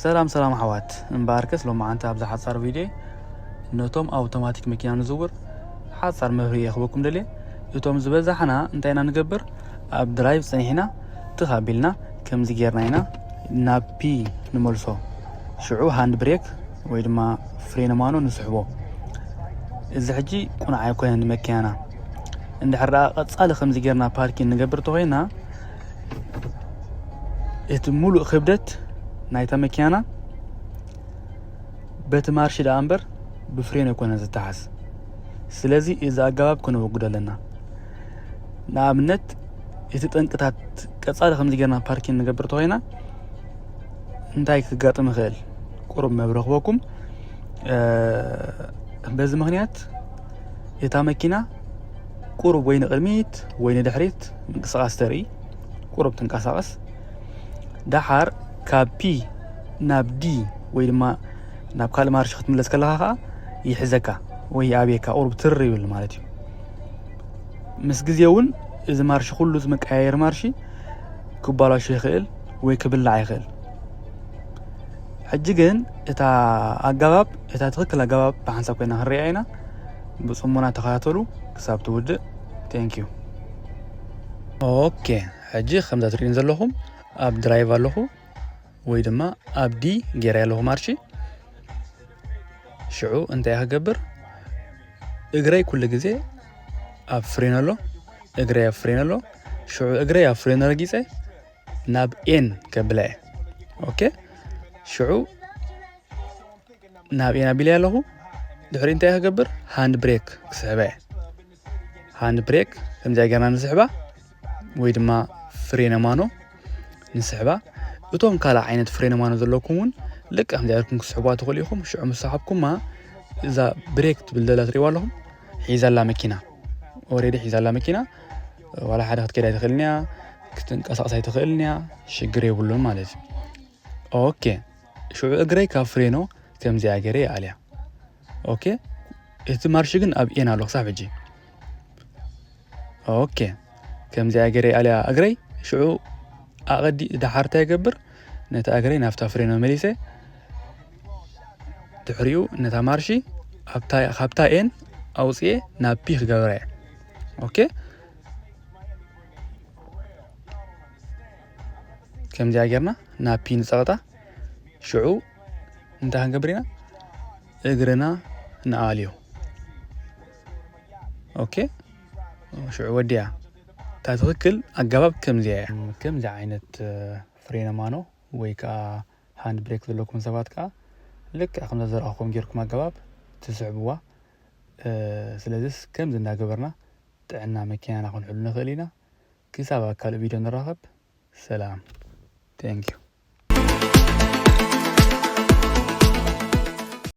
ሰላም ሰላም ኣሕዋት፣ እምበኣርከስ ሎማዓንቲ ኣብዛ ሓጻር ቪድዮ ነቶም ኣውቶማቲክ መኪና ንዝውር ሓጻር መብርሂ ክህበኩም ደልየ። እቶም ዝበዛሕና እንታይ ኢና ንገብር? ኣብ ድራይቭ ጸኒሕና ትኽ ኣቢልና ከምዚ ጌርና ኢና ናብ ፒ ንመልሶ። ሽዑ ሃንድ ብሬክ ወይ ድማ ፍሬን ማኖ ንስሕቦ። እዚ ሕጂ ቁኑዕ ኣይኮነን ንመኪናና። እንድሕር ደኣ ቀጻሊ ከምዚ ጌርና ፓርኪን ንገብር ተኾይና፣ እቲ ሙሉእ ክብደት ናይታ መኪናና በቲ ማርሽ ደኣ እምበር ብፍሬን ኣይኮነን ዝተሓዝ። ስለዚ እዚ ኣገባብ ከነወግዶ ኣለና። ንኣብነት እቲ ጠንቅታት ቀጻሊ ከምዚ ጌርና ፓርኪን ንገብር ተኾይና እንታይ ክጋጥም ይኽእል? ቁሩብ መብርሂ ክህበኩም። እ፣ በዚ ምኽንያት እታ መኪና ቁሩብ ወይ ንቕድሚት ወይ ንድሕሪት ምንቅስቓስ ተርኢ፣ ቁሩብ ትንቀሳቐስ። ደሓር ካብ ፒ ናብ ዲ ወይ ድማ ናብ ካልእ ማርሽ ክትምለስ ከለኻ ኸኣ ይሕዘካ ወይ ይኣብየካ፣ ቁሩብ ትር ይብል ማለት እዩ። ምስ ግዜ እውን እዚ ማርሽ ኩሉ እዚ መቀያየሪ ማርሺ ክባላሾ ይኽእል ወይ ክብላዕ ይኽእል። ሕጂ ግን እታ ኣገባብ፣ እታ ትኽክል ኣገባብ ብሓንሳብ ኮይና ክንሪኣ ኢና። ብጽሞና ተኸታተሉ ክሳብ ትውድእ። Thank you። ኦኬ፣ ሕጂ ከምዛ ትርእዩን ዘለኹም ኣብ ድራይቭ ኣለኹ ወይ ድማ ኣብ ዲ ጌረ ኣለኹ ማርሺ። ሽዑ እንታይ ክገብር? እግረይ ኩሉ ግዜ ኣብ ፍሬን ኣሎ፣ እግረይ ኣብ ፍሬን ኣሎ። ሽዑ እግረይ ኣብ ፍሬን ረጊጸ ናብ ኤን ከብላ እየ። ኦኬ፣ ሽዑ ናብ ኤን ኣቢለ ኣለኹ። ድሕሪ እንታይ ክገብር? ሃንድ ብሬክ ክስሕባ እየ። ሃንድ ብሬክ ከምዚኣ ጌርና ንስሕባ ወይ ድማ ፍሬነ ማኖ ንስሕባ። እቶም ካልእ ዓይነት ፍሬነ ማኖ ዘለኩም እውን ልክዕ ከምዚኣ ጌርኩም ክስሕቡዋ ትኽእሉ ኢኹም። ሽዑ ምስ ሰሓብኩማ እዛ ብሬክ ትብል ዘላ ትርእይዋ ኣለኹም፣ ሒዛላ መኪና፣ ኦሬዲ ሒዛላ መኪና። ዋላ ሓደ ክትከይድ ኣይትኽእልን እያ፣ ክትንቀሳቐስ ኣይትኽእልን እያ፣ ሽግር የብሉን ማለት እዩ። ኦኬ፣ ሽዑ እግረይ ካብ ፍሬኖ ከምዚኣ ገይረ ይኣልያ። ኦኬ፣ እቲ ማርሽ ግን ኣብ ኤን ኣሎ ክሳብ ሕጂ። ኦኬ፣ ከምዚኣ ገይረ ይኣልያ እግረይ። ሽዑ ኣቐዲ ደሓር እንታይ ይገብር? ነቲ እግረይ ናብታ ፍሬኖ መሊሰ፣ ድሕሪኡ ነታ ማርሺ ኣብታ፣ ካብታ ኤን ኣውፅኤ ናብ ፒ ክገብራ እየ። ኦኬ፣ ከምዚኣ ጌርና ናብ ፒ ንፀቕጣ። ሽዑ እንታይ ክንገብር ኢና? እግርና ንኣልዮ። ኦኬ፣ ሽዑ ወዲያ። እታ ትኽክል ኣገባብ ከምዚኣ እያ። ከምዚ ዓይነት፣ እ፣ ፍሬነ ማኖ ወይ ከዓ ሃንድ ብሬክ ዘለኩም ሰባት ከዓ ልክዕ ከምዛ ዘርኣኹም ጌርኩም ኣገባብ ትስዕብዋ። እ፣ ስለዚስ ከምዚ እንዳገበርና ጥዕና መኪናና ክንሕሉ ንኽእል ኢና። ክሳብ ኣብ ካልእ ቪድዮ ንራኸብ። ሰላም። Thank you።